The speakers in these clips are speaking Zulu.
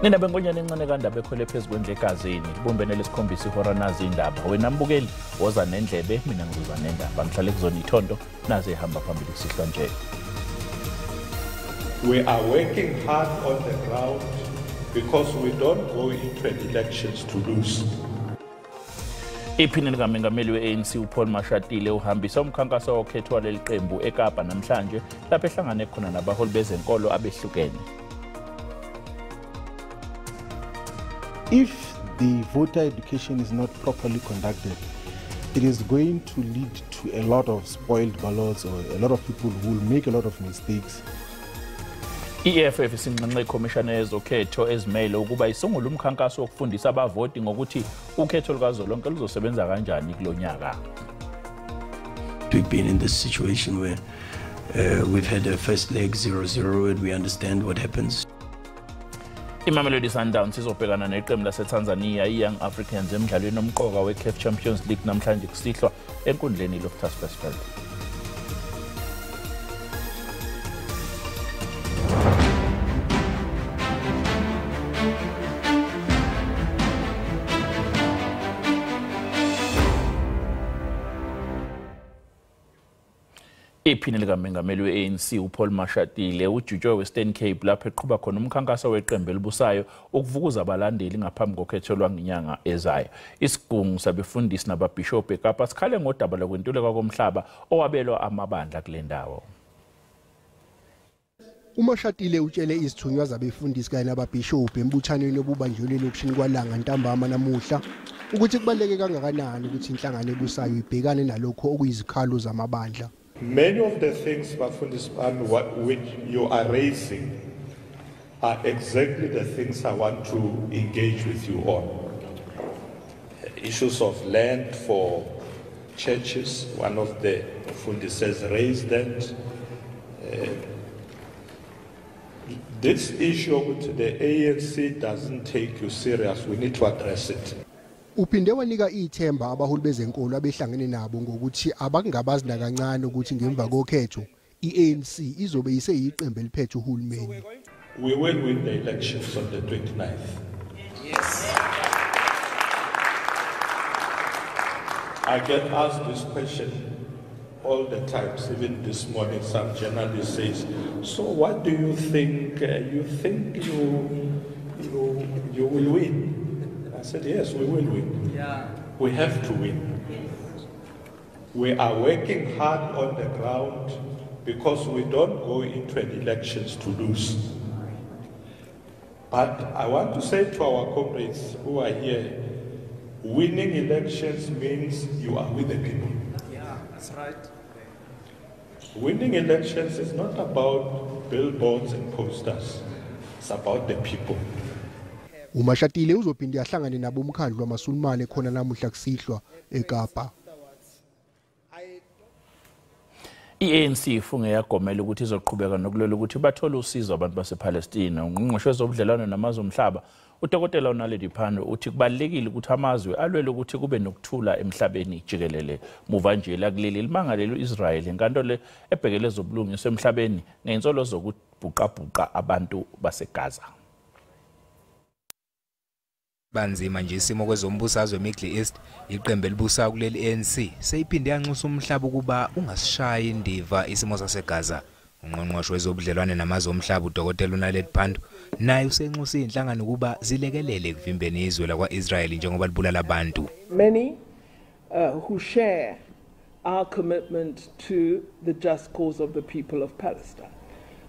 Nina benkonyane encane kandaba ekhwele phezu kwendle egazini libumbene lesikhombisa ihora nazi indaba. Wena mbukeli woza nendlebe, mina ngizoza nendaba. Ngihlale kuzona ithonto nazi ehamba phambili kusihlwa nje. We are working hard on the ground because we don't go into elections to lose. Iphini likamengameli we-ANC uPaul Mashatile uhambisa umkhankaso wokhetho waleli qembu eKapa namhlanje lapho ehlangane khona nabaholi bezenkolo abehlukene. If the voter education is not properly conducted, it is going to lead to a lot of spoiled ballots or a lot of people who will make a lot of mistakes. I-EFF isinxenxe ikhomishana yezokhetho ezimele ukuba isungule umkhankaso wokufundisa abavoti ngokuthi ukhetho lukazwelonke luzosebenza kanjani kulonyaka. We've been in this situation where we've had a first leg 0-0 and we understand what happens. IMamelodi Sundowns izobhekana neqembu laseTanzania i-Young Africans emdlalweni omqoka we-CAF Champions League namhlanje kusihlwa enkundleni Loftus Versfeld. Iphini likamengameli we-ANC uPaul Mashatile ujutshwe Western Cape lapho eqhuba khona umkhankaso weqembu elibusayo ukuvukuza abalandeli ngaphambi kokhetho lwangenyanga ezayo. Isigungu sabefundisi nababhishobhi eKapa sikhale ngodaba lokwentuleka komhlaba owabelwa amabandla kule ndawo. UMashatile utshele izithunywa zabefundisi kanye nababhishobhi embuthanweni obubanjelwe elokishini kwaLanga ntambama namuhla ukuthi kubaluleke kangakanani ukuthi inhlangano ebusayo ibhekane nalokho okuyizikhalo zamabandla. Many of the things, Bafundisi bami, which you are raising are exactly the things I want to engage with you on. Issues of land for churches, one of the Fundises raised that. This issue with the ANC doesn't take you serious, we need to address it. Uphinde wanika ithemba abaholi bezenkolo abehlangene nabo ngokuthi abakungabazi nakancane ukuthi ngemva kokhetho iANC izobe iseyiqembu eliphethe uhulumeni. We will win the elections on the 29th. Yes. I get asked this question all the time, even this morning some journalist says, so what do you think? You think you will win? I said, yes, we will win. Yeah. We have to win. Yes. We are working hard on the ground because we don't go into an elections to lose. But I want to say to our comrades who are here, winning elections means you are with the people. Yeah, that's right. Winning elections is not about billboards and posters. It's about the people. uMashatile uzophinde ahlangane nabo umkhandlu wamaSulumane khona namuhla kusihlwa eKapa. I-ANC ifunge yagomela ukuthi izoqhubeka nokulwela ukuthi bathole usizo abantu basePalestina. Ungqongqoshe wezobudlelwano namazwe omhlaba uDokotela uNaledi Pandor uthi kubalulekile ukuthi amazwe alwele ukuthi kube nokuthula emhlabeni jikelele. Muva nje lakuleli limangalelo u-Israel enkantolo ebhekele ezobulungiswa emhlabeni ngezinsolo zokubhuqabhuqa abantu baseGaza. Banzima nje isimo kwezombusazwe eMiddle East, iqembu elibusayo kuleli ANC seyiphinde yanxusa umhlaba ukuba ungasishayi indiva isimo saseGaza. Ungqongqoshe wezobudlelwane namazwe omhlaba uDokotela uNaledi Pandor naye usenxusa inhlangano ukuba zilekelele ekuvimbeni izwe lakwa-Israel njengoba libulala abantu. Many who share our commitment to the just cause of the people of Palestine.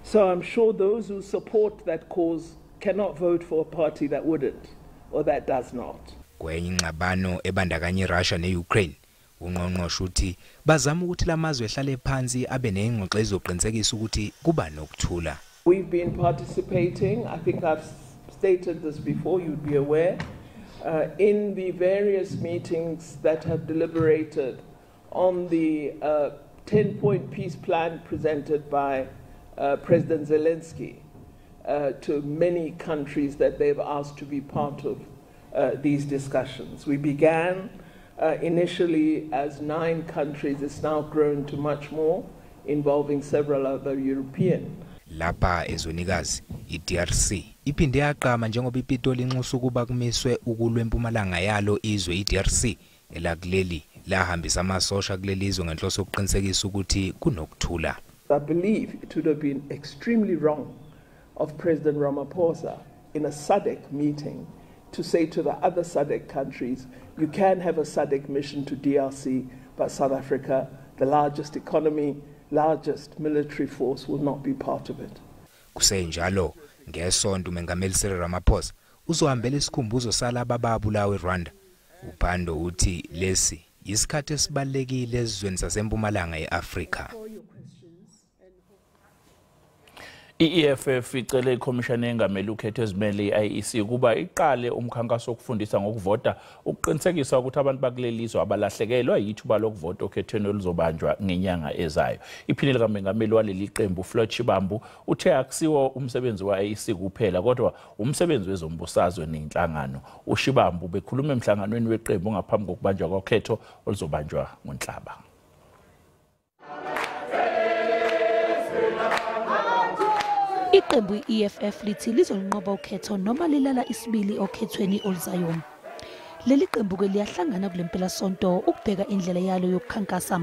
So I'm sure those who support that cause cannot vote for a party that wouldn't or that does not. Kwenye ingxabano ebandakanya iRussia neUkraine, ungqongqoshe uthi bazama ukuthi lamazwe ehlale phansi abe nengxoxo ezoqinisekisa ukuthi kuba nokuthula. We've been participating, I think I've stated this before, you'd be aware, in the various meetings that have deliberated on the 10-point peace plan presented by President Zelensky to many countries that they've asked to be part of these discussions. We began initially as 9 countries. It's now grown to much more, involving several other European. Lapha ezwenikazi iDRC iphinde yaqama njengoba iPitoli inxusa ukuba kumiswe ukulwa empumalanga yalo izwe. iDRC elakuleli lahambisa amasosha kuleli izwe ngenhloso yokuqinisekisa ukuthi kunokuthula. I believe it would have been extremely wrong of President Ramaphosa in a SADC meeting to say to the other SADC countries, you can have a SADC mission to DRC, but South Africa, the largest economy, largest military force, will not be part of it. Kusenjalo, ngesonto uMengameli Cyril Ramaphosa uzohambela isikhumbuzo salaba ababulawa eRwanda. UPando uthi lesi isikhathi esibalekile ezweni sasempumalanga yeAfrika. I-EFF icele ikhomishana engamele ukhetho ezimele i-IEC ukuba iqale umkhankaso wokufundisa ngokuvota ukuqinisekisa ukuthi abantu bakuleli lizwe abalahlekelwa yithuba lokuvota okhethweni oluzobanjwa ngenyanga ezayo. Iphini likamengameli waleli qembu Floyd Shibambu uthe akusiwo umsebenzi wa-IEC kuphela kodwa umsebenzi wezombusazwe nenhlangano. UShibambu bekhuluma emhlanganweni weqembu ngaphambi kokubanjwa kokhetho oluzobanjwa ngoNhlaba. Iqembu i-EFF lithi lizolinqoba ukhetho noma lilala isibili okhethweni oluzayo. Leli qembu ke liyahlangana kule mpelasonto ukubheka indlela yalo yokukhankasa.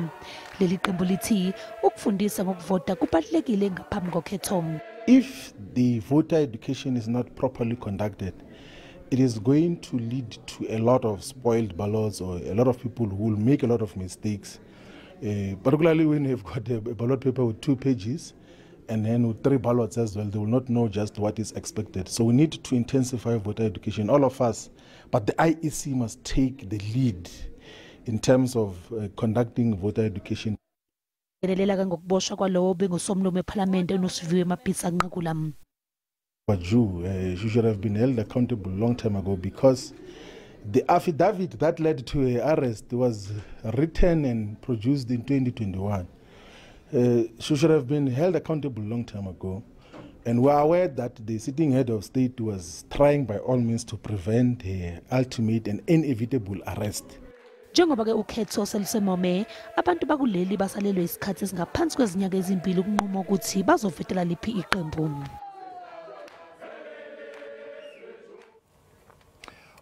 Leli qembu lithi ukufundisa ngokuvota kubalulekile ngaphambi kokhetho. If the voter education is not properly conducted, it is going to lead to a lot of spoiled ballots or a lot of people who will make a lot of mistakes, particularly when you've got a ballot paper with 2 pages. And then with 3 ballots as well, they will not know just what is expected. So we need to intensify voter education, all of us. But the IEC must take the lead in terms of conducting voter education. But she should have been held accountable a long time ago, because the affidavit that led to her arrest was written and produced in 2021. She should have been held accountable a long time ago. And we are aware that the sitting head of state was trying by all means to prevent her ultimate and inevitable arrest. Njengoba ke ukhetho selusemome, abantu bakuleli basalelwe isikhathi esingaphansi kwezinyanga ezimbili ukunquma ukuthi bazovotela liphi iqembu.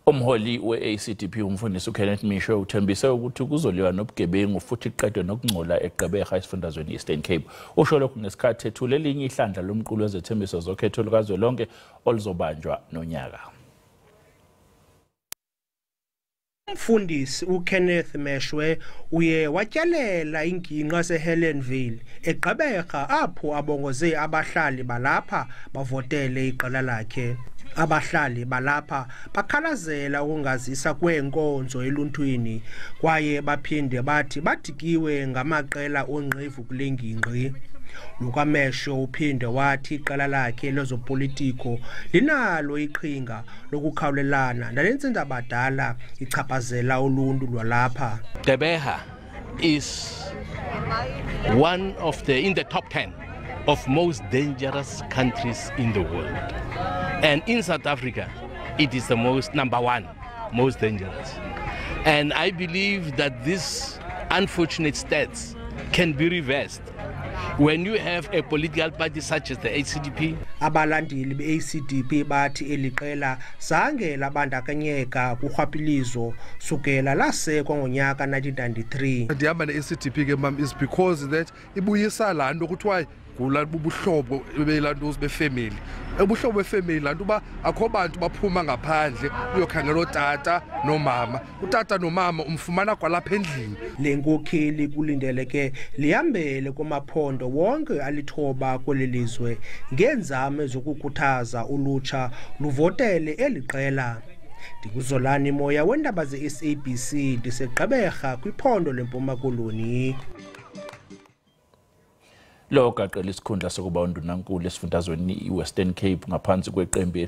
Umholi we-ACDP umfundisi uKenneth Meshoe uthembise ukuthi kuzoliwa nobugebengu futhi iqedwe nokungcola eGqeberha esifundazweni Eastern Cape. Usho lokhu ngesikhathi ethule elinye ihlandla lomqulu wezethembiso zokhetho lukazwelonke oluzobanjwa nonyaka. Umfundisi uKenneth Meshoe uye watyalela ingingqi yaseHelenvale eGqeberha apho abongoze abahlali balapha bavotele iqela lakhe. Abahlali balapha bakhalazela ukungazisa kweenkonzo eluntwini kwaye baphinde bathi badikiwe ngamaqela onqevu kule ngingqi. LukaMeshoe uphinde wathi iqela lakhe lezopolitiko linalo iqhinga lokukhawulelana nale ntsindabadala ichaphazela uluntu lwalapha. Gqeberha is one of the in the top 10 of most dangerous countries in the world. And in South Africa, it is the most #1 most dangerous. And I believe that this unfortunate stats can be reversed when you have a political party such as the ACDP. Abalandeli be-ACDP bathi eli qela zange labandakanyeka kurhwaphilizo sukela lasekwa ngonyaka 1993. Ndihamba ne-ACDP ke mam is because that ibuyisa laa nto kuthiwa bubuhlobo belanto befemeli. Ubuhlobo befemeli laa nto uba akho bantu baphuma ngaphandle uyokhangela ootata nomama. Utata nomama umfumana kwalapha endlini. Le nkokheli kulindeleke lihambele kumaphondo wonke alithoba kweli lizwe ngeenzame zokukhuthaza ulutsha luvotele eli qela. NdinguZolani Moya weendaba ze-SABC ndiseGqeberha kwiphondo leMpuma Koloni. Lo gaqela isikhundla sokuba undunankulu esifundazweni iWestern Cape ngaphansi kweqembu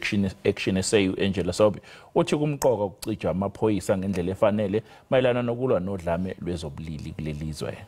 Action SA uAngela Sobe uthi kumqoka ukucija amaphoyisa ngendlela efanele mayelana nokulwa nodlame lwezobulili kulelizwe.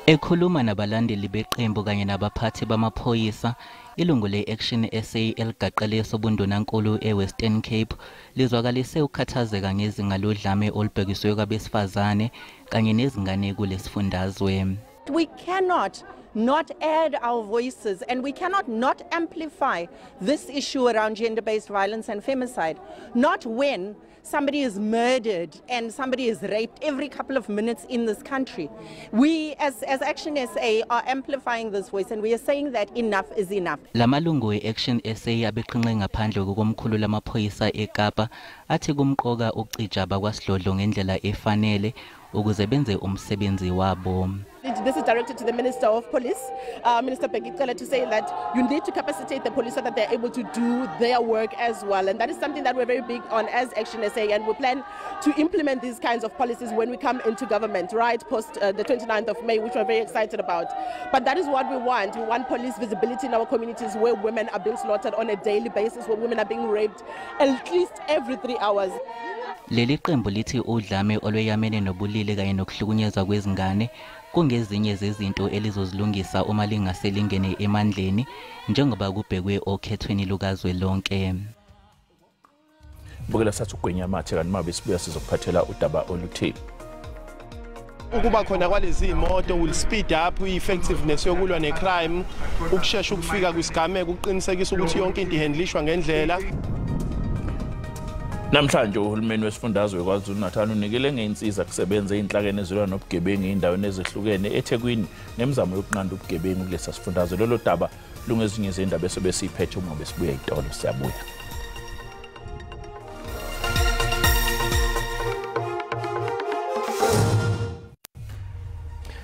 Ekhuluma nabalandeli beqembu kanye nabaphathi bamaphoyisa, ilungu le-Action SA eligaqele sobundunankulu eWestern Cape lizwakalise ukukhathazeka ngezinga lodlame olubhekiswe kwabesifazane kanye nezingane kulesifundazwe. We cannot not add our voices, and we cannot not amplify this issue around gender-based violence and femicide. Not when somebody is murdered and somebody is raped every couple of minutes in this country. We as ActionSA are amplifying this voice, and we are saying that enough is enough. Lamalungu e-ActionSA abeqinqe ngaphandle kokomkhulu lamaphoyisa eKapa athi kumqoka ukucija bakwasidlodlo ngendlela efanele ukuze benze umsebenzi wabo. This is directed to the Minister of Police, Minister Bheki Cele, to say that you need to capacitate the police so that they're able to do their work as well. And that is something that we're very big on as ActionSA, and we plan to implement these kinds of policies when we come into government, right, post the 29th of May, which we're very excited about. But that is what we want. We want police visibility in our communities where women are being slaughtered on a daily basis, where women are being raped at least every 3 hours. Leli qembu lithi udlame olweyamene nobulili kanye nokuhlukunyezwa kwezingane kungezinye zezinto elizozilungisa uma lingase lingene emandleni njengoba kubhekwe okhethweni lukazwelonke. Bukela sathi ugwenya amathe kanti mabe sibuya sizokuphathela udaba oluthi ukuba khona kwalezi imoto will speed up i-effectiveness yokulwa ne-crime, ukushesha ukufika kwisigameko, ukuqinisekisa ukuthi yonke into ihandlishwa ngendlela. Namhlanje uhulumeni wesifundazwe KwaZulu-Natal unikele ngeinsiza kusebenza ezinhlakeni ezilwa nobugebengu ezindaweni ezehlukene eThekwini nemizamo yokunqanda ubugebengu kulesa sifundazwe. Lolo daba lungezinye izindaba esobe siyiphethe uma besibuya itolo. Siyabuya.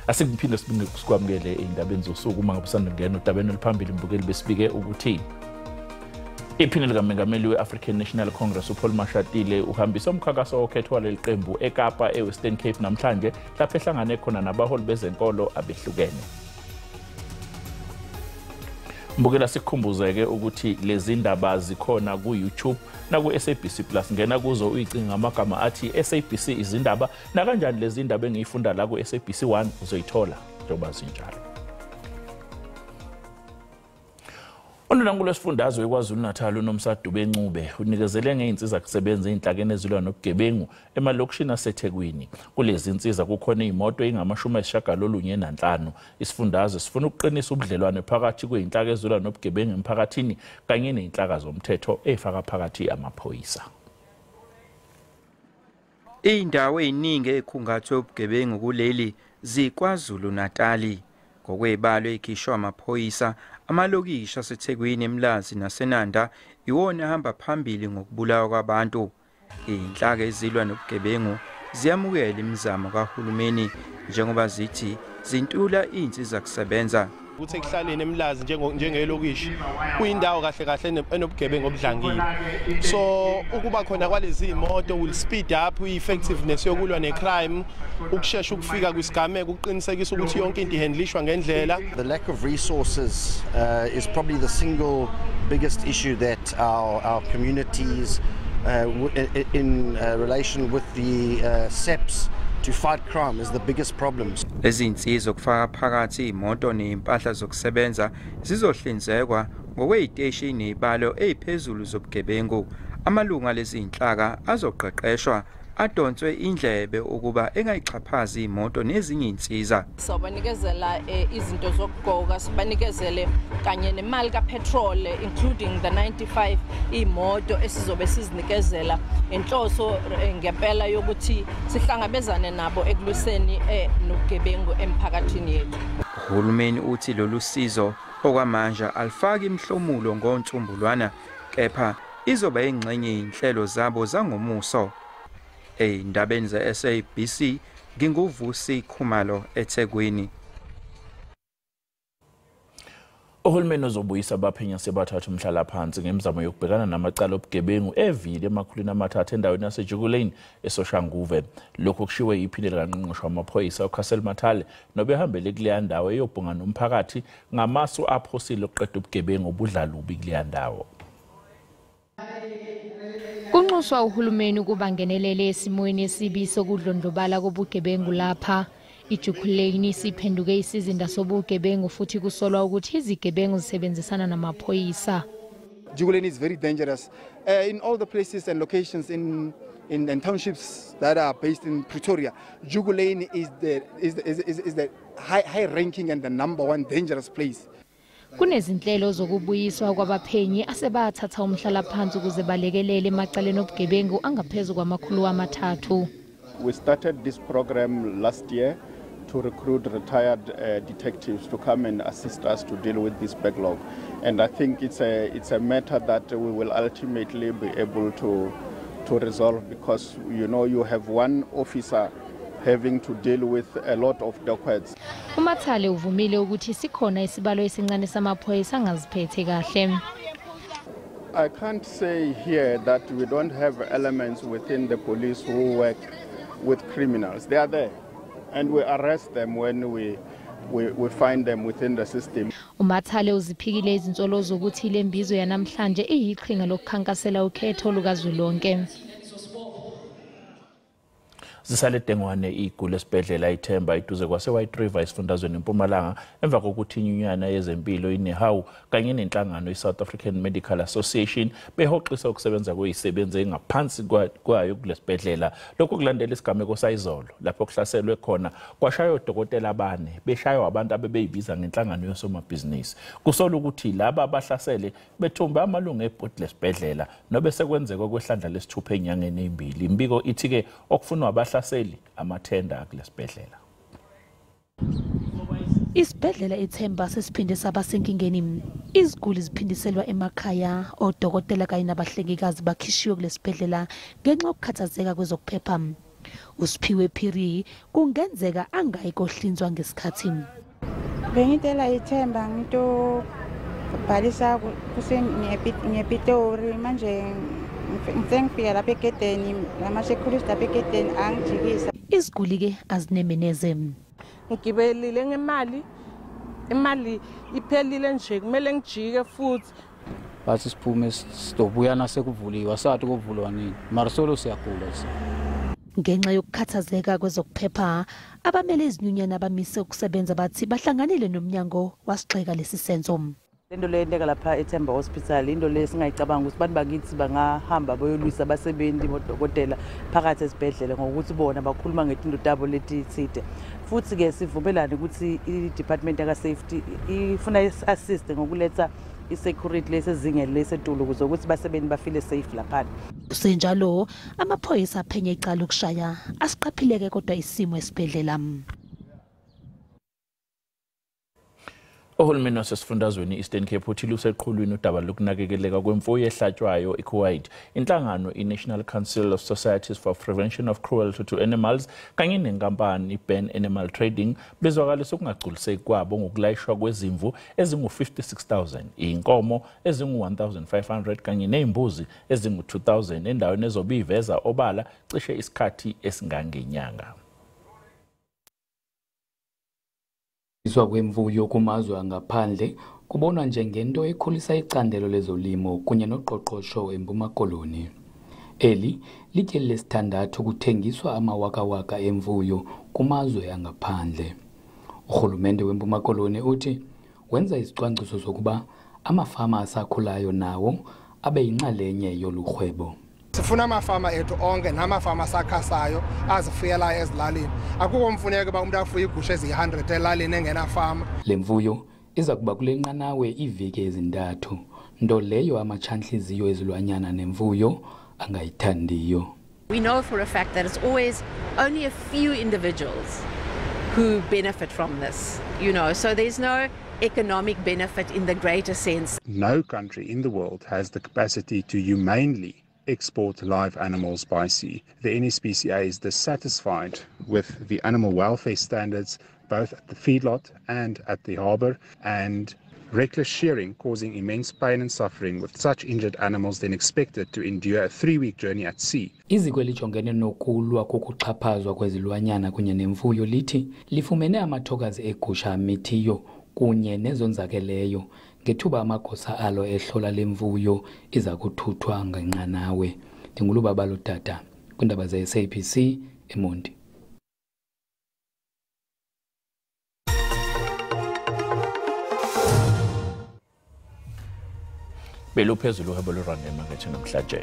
Asikuphinde sikwamukele ey'ndabeni zosuku uma ngabe usanda kungena udabeni oluphambili mbukeli besibike ukuthi iphini likamengameli we-African National Congress uPaul Mashatile uhambisa umkhankaso wokhetho waleli qembu eKapa e-Western Cape namhlanje lapho ehlangane khona nabaholi bezenkolo abehlukene. Mbukela sikukhumbuzeke ukuthi lezi ndaba zikhona ku-YouTube naku-SABC Plus. Ngena kuzo uyicinga ngamagama athi SABC izindaba, nakanjani lezi ndaba engiyifunda la ku-SABC 1 uzoyithola njengoba zinjalo. Undunankulu wesifundazwe KwaZulu-Natal uNomsa Dube-Ncube unikezele ngey'nsiza kusebenza ey'nhlakeni ezilwa nobugebengu emalokishini aseThekwini. Kulezi nsiza kukhona iy'moto ey'ngama-95. Isifundazwe sifuna ukuqinisa ubudlelwane phakathi kwey'nhlaka ezilwa nobugebengu emphakathini kanye ney'nhlaka zomthetho ey'faka phakathi amaphoyisa. Iy'ndawo ey'ningi ey'khungathwe ubugebengu kuleli zikwaZulu-Natali. Ngokwezibalo ezikhishwa amaphoyisa, amalokishi aseThekwini, eMlazi naseNanda iwona ahamba phambili ngokubulawa kwabantu. Iy'nhlaka ezilwa nobugebengu ziyamukela imizamo kahulumeni njengoba zithi zintula iy'nsiza kusebenza. Ukuthi ekuhlaleni eMlazi njengelokishi kuyindawo kahle kahle enobugebengu obudlangile. So ukuba khona kwalezi imoto will speed up i-effectiveness yokulwa ne-crime, ukushesha ukufika kwisigameko, ukuqinisekisa ukuthi yonke into ihandlishwa ngendlela. The lack of resources is probably the single biggest issue that our communities in relation with the SEPs to fight crime is the biggest problems. Lezi zinsiza kufaka phakathi imoto nezimpahla zokusebenza zizohlinzekwa ngokweziteshi nezibalo eziphezulu zobugebengu. Amalunga lezi zinhlaka azoqeqeshwa adonswe indlebe ukuba engayixhaphazi imoto nezinye insiza. Sobanikezela izinto zokugqoka, sibanikezele kanye nemali kapetrol including the 95 imoto esizobe sizinikezela inhloso ngempela yokuthi sihlangabezane nabo ekulwiseni nobugebengu emphakathini yethu. Uhulumeni uthi lolu sizo okwamanje alifaki imhlomulo ngontumbulwana, kepha izoba ingxenye inhlelo zabo zangomuso. Ey'ndabeni ze-SABC nginguVusi Khumalo eThekwini. Uhulumeni uzobuyisa abaphenya sebathatha umhlalaphansi ngemizamo yokubhekana namacala obugebengu evile emakhulwini 3 endaweni yaseJukulane eSoshanguve. Lokhu kushiwe iphini likangqongqoshe wamaphoyisa uCassel Mathale nobehambele kuleya ndawo eyobhunga nomphakathi ngamasu aphosile okuqeda ubugebengu obudlalubi kuleya ndawo. Kunxuswa uhulumeni ukuba ngenelele esimweni esibi sokudlondlobala kobugebengu lapha. IJukulane isiphenduke isizinda sobugebengu futhi kusolwa ukuthi izigebengu zisebenzisana namaphoyisa. Jukulane is very dangerous. In all the places and locations in in townships that are based in Pretoria, Jukulyn is the high ranking and the number one dangerous place. Kunezinhlelo zokubuyiswa kwabaphenyi asebathatha umhlalaphansi ukuze balekelele emacaleni obugebengu angaphezu kwama-300. We started this program last year to recruit retired detectives to come and assist us to deal with this backlog. And I think it's a matter that we will ultimately be able to resolve, because you know you have one officer having to deal with a lot of dockets. UMathale uvumile ukuthi sikhona isibalo esincane samaphoyisa angaziphethe kahle. I can't say here that we don't have elements within the police who work with criminals. They are there, and we arrest them when we find them within the system. UMathale uziphikile izinsolo zokuthi lembizo yanamhlanje iyiqhinga lokukhankasela ukhetho lukazwelonke. Zisale dengwane igula esibhedlela iThemba iduze kwase White River esifundazweni eMpumalanga emva kokuthi inyunyana yezempilo iNehawu kanye nenhlangano iSouth African Medical Association behoxisa ukusebenza kwezisebenzi engaphansi kwayo kulesibhedlela. Lokhu kulandela isigameko sayizolo lapho kuhlaselwe khona kwashaywa odokotela abane beshaywa abantu abebeyibiza ngenhlangano yosomabhizinisi. Kusola ukuthi laba abahlasele bethumba amalungu ebhodi lesibhedlela nobe sekwenzeka kwehlandla lesithupha enyangeni ezimbili. Imbiko ithi ke okufunwa abahlaseli amathenda kulesibhedlela. Isibhedlela iThemba sesiphinde saba senkingeni. Iziguli ziphindiselwa emakhaya, odokotela kanye nabahlengikazi bakhishiwe kulesibhedlela ngenxa yokukhathazeka kwezokuphepha. Usiphiwe Phiri kungenzeka angayi kohlinzwa ngesikhathi. Bengitela iThemba ngitobhalisa kusengePitori manje ngifika lapha egedeni nama-security lapha egedeni angijikisa. Iziguli-ke azinemeneze. Ngigibelile ngemali, imali iphelile nje kumele ngijike futhi. Bathi siphume sizobuya nasekuvuliwa, sathi kuvulwa nini mara solo siyagula. Ngenxa yokukhathazeka kwezokuphepha, abamele izinyunyana bamise ukusebenza bathi bahlanganile nomnyango wasigxeka lesi senzo. Into le yenteka lapha eThemba Hospital, into le singayicabanga ukuthi abantu bakithi bangahamba bayolwisa abasebenzi bodokotela phakathi esibhedlela ngokuthi bona bakhuluma ngetinto tabo letitsite. Futhi ke sivumelane ukuthi i-department yaka safety ifuna assist ngokuletha i-security lesezingeni lesetulu ukuze ukuthi basebenzi bafile safe lapha. Kusenjalo amaphoyisa aphenye icala ukushaya asiqaphileke kodwa isimo esibhedlela. Uhulumeni wasesifundazweni i-Eastern Cape uthi luseqhulwini udaba lokunakekeleka kwemfuyo ehlatshwayo eKuwait. Inhlangano i-National Council of Societies for Prevention of Cruelty to Animals kanye nenkampani i-Ban Animal Trading bezwakalisa ukungagculiseki kwabo ngokulayishwa kwezimvu ezingu-56,000, iy'nkomo ezingu-1,500 kanye ney'mbuzi ezingu-2,000 endaweni ezobe iveza obala cishe isikhathi esingangenyanga. Iswa kwemfuyo kumazwe angaphandle kubonwa njengento ekhulisa icandelo lezolimo kunye noqoqosho eMpuma Koloni. Eli lityeli lesithandathu kuthengiswa amawakawaka emfuyo kumazwe angaphandle. Urhulumente weMpuma Koloni uthi wenza izicwangciso zokuba amafama asakhulayo nawo abe yinxalenye yolu rhwebo. Sifuna amafama ethu onke namafama asakhasayo azifuyelayo ezilalini. Akukho mfuneko uba umntu afuye iigusha eziyi-100 elalini engenafama. Le mfuyo iza kuba kule nqanawe iiveki ezintathu, nto leyo amatshantliziyo ezilwanyana nemfuyo angayithandiyo. We know for a fact that it's always only a few individuals who benefit from this, you know, so there's no economic benefit in the greater sense. No country in the world has the capacity to humanely export live animals by sea. The NSPCA is dissatisfied with the animal welfare standards both at the feedlot and at the harbour, and reckless shearing causing immense pain and suffering, with such injured animals then expected to endure a 3-week journey at sea. Iziko elijongene nokulwa kokuxhaphazwa kwezilwanyana kunye nemfuyo lithi lifumene amathokazi egusha amithiyo kunye nezonzakeleyo ngethuba amagosa alo ehlola lemfuyo iza kuthuthwa ngenqanawe. Ndingulubabalo Dada kwindaba ze-SABC eMonti. Beluphezulu uhebo lwerandi emakethe namhlanje.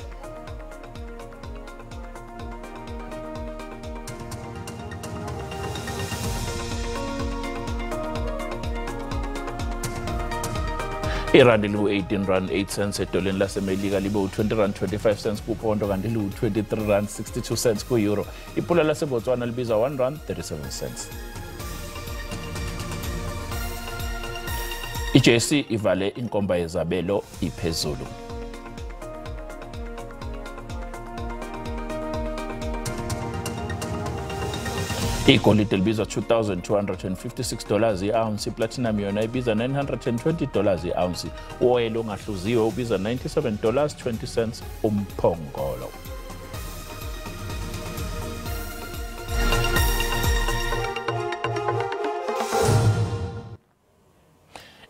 Irandi liwu-18 rand 8 cents edoleni laseMelika, libe u-20 rand 25 cents kuphondo, kanti liwu-23 rand 62 cents ku-euro. Ipula laseBotswana libiza 1 rand 37 cents. I-JSE ivale inkomba yezabelo iphezulu. Igolide libizwa $2,256 i-ounce, iplatinum yona ibiza $920 i-ounce. Uwoyela ongahluziwe ubiza $97.20 umphongolo.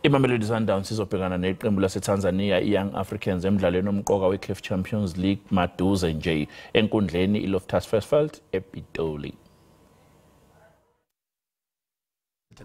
IMamelodi Sundowns izobhekana neqembu laseTanzania i-Young Africans emdlalweni omqoka we-CAF Champions League maduze nje enkundleni i-Loftus Versfeld ePitoli.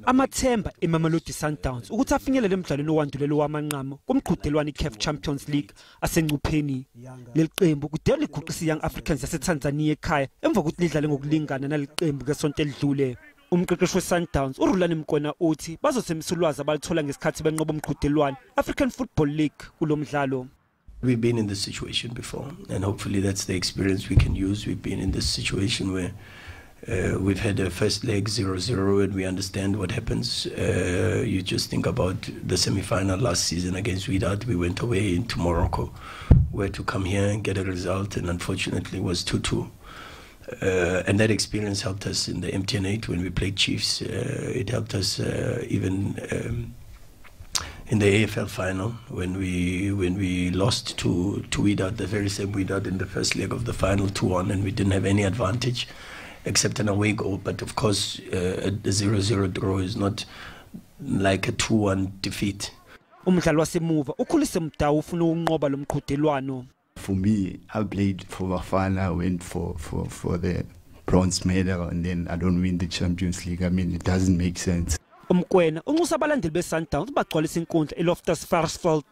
Amathemba eMamelodi Sundowns ukuthi afinyelele emdlalweni owandulela wamanqamu kumqhudelwano iCAF Champions League asengcupheni. Leli qembu kudala liguqisa iYoung Africans yaseTanzania ekhaya emva kokuthi lidlale ngokulingana naleli qembu ngesonto elidlule. Umqeqeshi weSundowns uRulani Mokwena uthi bazosemisa ulwazi abalithola ngesikhathi benqoba umqhudelwano African Football League kulo mdlalo. We've been in this situation before, and hopefully that's the experience we can use. We've been in this situation where we've had a first leg 0-0, and we understand what happens. You just think about the semi-final last season against Wydad. We went away into Morocco, where to come here and get a result, and unfortunately it was 2-2. And that experience helped us in the MTN8 when we played Chiefs. It helped us even in the AFL final when we lost to Wydad, the very same Wydad in the first leg of the final 2-1, and we didn't have any advantage except an away goal. But of course, a 0-0 draw is not like a 2-1 defeat. Umdlali wasemuva uKhulise Mdawu ufuna ukunqoba lo mqhudelwano. For me, I played for Bafana, went for the bronze medal, and then I don't win the Champions League. I mean, it doesn't make sense. UMokwena unxusa abalandeli beSundowns bagcwalisa inkundla eLoftus Versfeld.